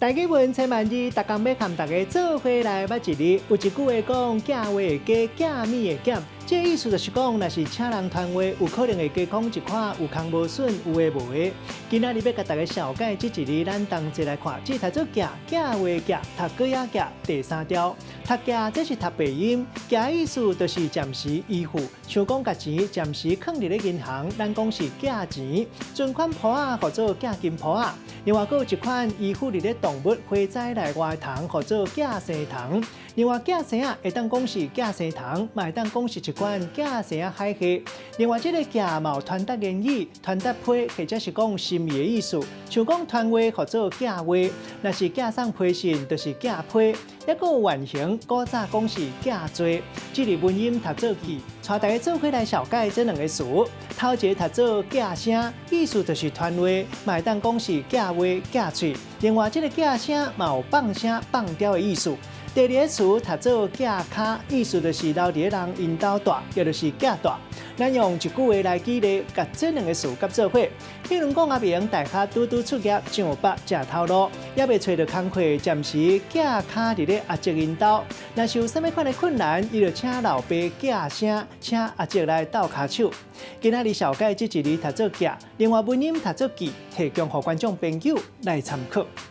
台語文千萬字，逐工欲共大家做伙來捌一字。有一句話講：寄話會加，寄物會減。這個意思就是講，若是請人傳話，有可能會加講一寡有空無筍、有的無的。今仔日欲共大家紹介這一字，咱同齊來看，這讀做寄，寄話寄，讀果仔寄，第三調。讀寄，這是讀白音，寄意思就是暫時依附。像講共錢暫時囥佇咧銀行，咱講是寄錢；存款簿仔號做寄金簿仔。另外，閣有一款依附佇咧動物花栽內外的蟲，號做寄生蟲。另外，寄生仔會當講是寄生蟲，嘛會當講是一款寄生仔海蟹。另外，這个寄嘛有傳達言語、傳達批，或者是講心意的意思。像講傳話號做寄話，若是寄送批信，就是寄批。抑閣有原型，古早講是寄做。這个文音讀做寄，帶大家做伙來紹介這兩个詞。頭一个讀做寄聲，意思就是傳話，嘛會當講是寄話、寄喙。另外，這个寄聲嘛有放聲、放刁的意思。第二个詞讀做寄跤，意思就是留佇咧人𪜶兜蹛，也就是寄蹛。咱用一句話來舉例，共這兩个詞結做伙。比如講，阿明大學拄拄出業上北食頭路，猶未揣著工課，暫時寄跤佇咧阿叔𪜶兜。若是有啥物款的困難，伊就請老爸寄聲，請阿叔來鬥跤手。今仔日紹介這一字讀做寄，另外文音讀做記，提供予觀眾朋友來參考。